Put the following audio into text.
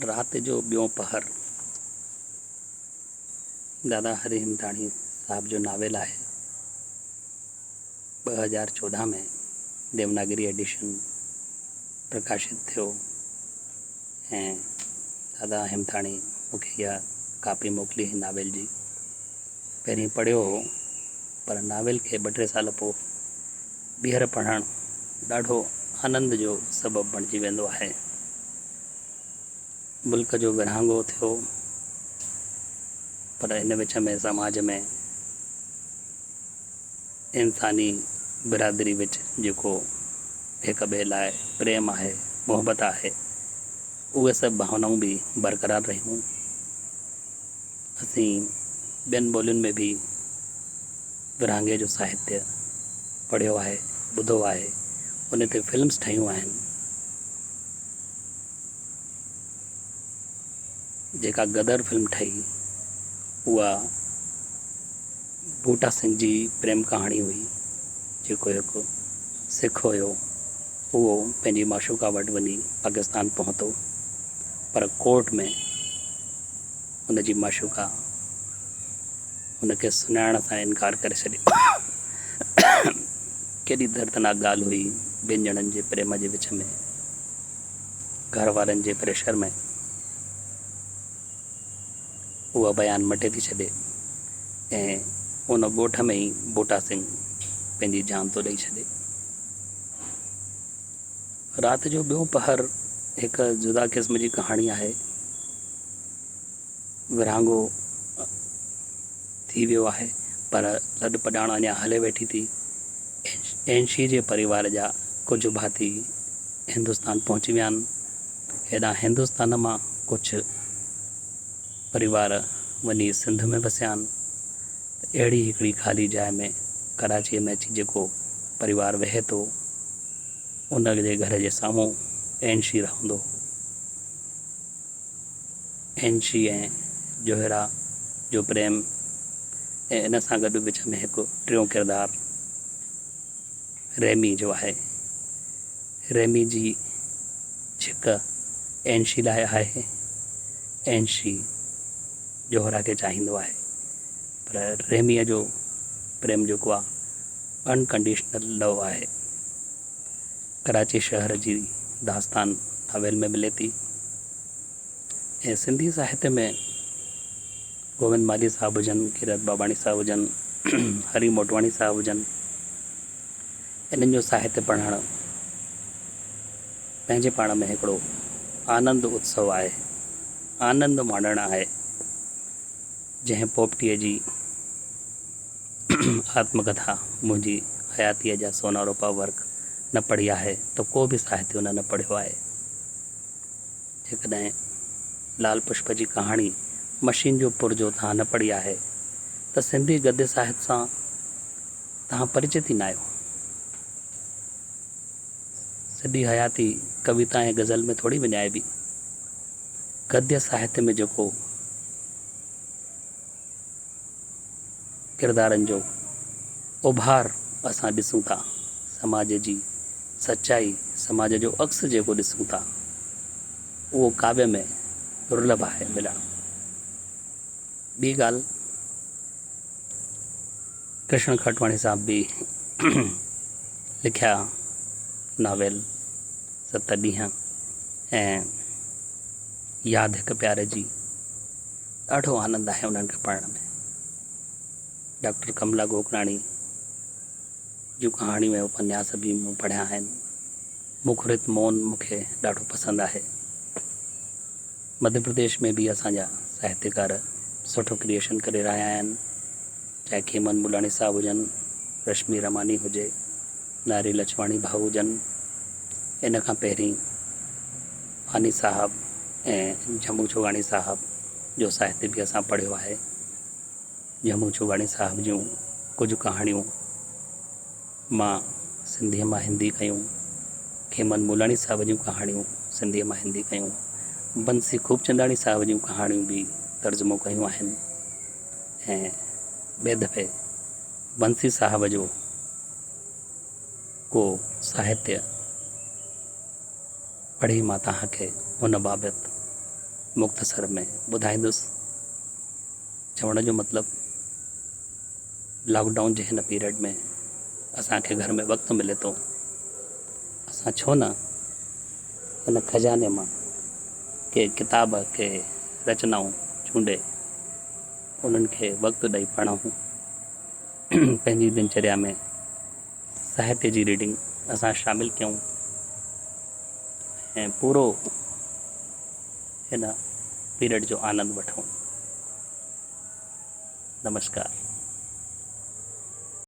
رات جو ٻيون پهر دادا هري همتاڻي صاحب جو ناول آهي. 2014 ۾ ديوناگري ايڊيشن پرڪاشت ٿيو ۽ دادا همتاڻي مون کي اها ڪاپي موڪلي هئي ناول جي. پهرين پڙهيو هو پر ناول کي ٻه ٽي سال پوء ٻيهر پڙهڻ ڏاڍو آنند جو سبب بڻجي ويندو آهي. ملڪ جو ورهاڱو ٿيو پر ان وچ ۾ سماج ۾ انساني برادري وچ جيڪو هڪ ٻئي لاء پريم آهي، محبت آهي، اهي سڀ ڀاونائون به برقرار رهيون. اسين ٻين ٻولين ۾ به ورهاڱي جو ساهتيه پڙهيو آهي، ٻڌو آهي، ان تي فلمز ٺهيون آهن. جيڪا غدر فلم ٺهي اها بوٽا سنگهه جي پريم ڪهاڻي هئي، جيڪو هڪ سک هيو، اهو پنهنجي معشوقه وٽ وڃي پاڪستان پهتو پر ڪورٽ ۾ هن جي معشوقه هن کي سڃاڻڻ سان انڪار ڪري ڇڏيو. ڪيڏي دردناڪ ڳالهه هئي ٻن ڄڻن جي پريم جي وچ ۾ گهر وارن جي پريشر ۾ اها بيان مٽي ٿي ڇڏي ۽ ان ڳوٺ ۾ ئي بوٽا سنگهه پنهنجي جان ٿو ڏئي ڇڏي. رات جو ٻيون پهر هڪ جدا قسم جي ڪهاڻي آهي. ورهاڱو ٿي ويو آهي پر لڏ پڄاڻ اڃا هلي ويٺي ٿي. اينشي جي پريوار جا ڪجهه ڀاتي هندستان پهچي ويا آهن. هيڏانهن هندستان مان ڪجهه پريوار وڃي سنڌ ۾ وسيا آهن ته اهڙي هڪڙي خالي جاء ۾ ڪراچيء ۾ اچي جيڪو پريوار ويهي ٿو ان جي گهر جي سامهون اينشي رهندو هو. اينشي ۽ جوهرا جو پريم ۽ ان سان گڏ وچ ۾ هڪ ٽيون ڪردار ريمي جو آهي. ريمي جي ڇڪ اينشي لاء آهي. اينشي جوهرا کي چاهيندو آهي پر ريميء جو پريم جيڪو آهي انڪنڊيشنل لو آهي. ڪراچي شهر جي داستان ناول ۾ ملي ٿي ۽ سنڌي ساهتيه ۾ گووند مالهي صاحب هجن، ڪيرت ٻاٻاڻي صاحب هجن، هري موٽواڻي صاحب هجن، انهن جو ساهتيه پڙهڻ پنهنجي پاڻ ۾ هڪڙو آنند اتسو آهي، آنند ماڻڻ آهي، جنهن پوپٽيء جي آتم ڪٿا منهنجي حياتيء جا سونا روپا ورق نه پڙهي آهي ته ڪو به ساهتي ان نه پڙهيو آهي. جيڪڏهن لال پشپ جي ڪهاڻي مشين جو پرزو توهان نه پڙهي آهي ته سنڌي گدي ساهت سان توهان پرچت ئي ناهيو. سڄي حياتي ڪويتا ۽ غزل ۾ ٿوري وڃائبي. گديه ساهتيه ۾ جيڪو ڪردارن جو اڀار اسان ڏسون ٿا، سماج جي سچائي، سماج جو عڪس جيڪو ڏسون ٿا، اهو ڪاويه ۾ درلڀ آهي ملڻ. ٻي ڳالهه ڪرشن کٽواڻي صاحب به لکيا ناول ست ڏينهن ۽ ياد هڪ پيار جي ڏاڍو آنند آهي انهن کي پڙهڻ ۾. ڊاڪٽر ڪملا گوڪلاڻي جون ڪهاڻيون ۽ اپنياس به مون پڙهيا آهن. مکرت مون مون کي ڏاڍو پسند آهي. مڌيه پرديش ۾ به اسان جا ساهتيڪار سٺو ڪريئيشن ڪري رهيا آهن. چاهي کيمن مولاڻي صاحب هجن، رشمي رماني هجي، ناري لڇواڻي ڀائو هجن. ان کان پهرين فاني صاحب ۽ جهمو ڇوڳاڻي صاحب جو ساهتيه به اسان پڙهيو آهي. جهمو ڇوڳاڻي صاحب جون ڪجهه ڪهاڻيون مان سنڌيء مان هندي ڪيون. کيمن مولاڻي صاحب جون ڪهاڻيون سنڌيء مان هندي ڪيون. بنسي خوبچنداڻي صاحب جون ڪهاڻيون به ترجمو ڪيون آهن ۽ ٻئي دفعي بنسي صاحب جو ڪو ساهتيه پڙهي مان توهان کي ان بابت مختصر ۾ ٻڌائيندس. چوڻ جو مطلب لاڪ ڊائون جي هن پيريڊ ۾ اسان کي گهر ۾ وقت ملي ٿو اسان ڇو نه هن خزاني مان ڪي ڪتاب ڪي رچنائون چونڊي انهن کي وقت ڏئي پڙهون پنهنجي دنچريا ۾ ساهتيه جي ريڊنگ اسان شامل ڪيون ۽ پورو هن پيريڊ جو آنند وٺون. نمشڪار.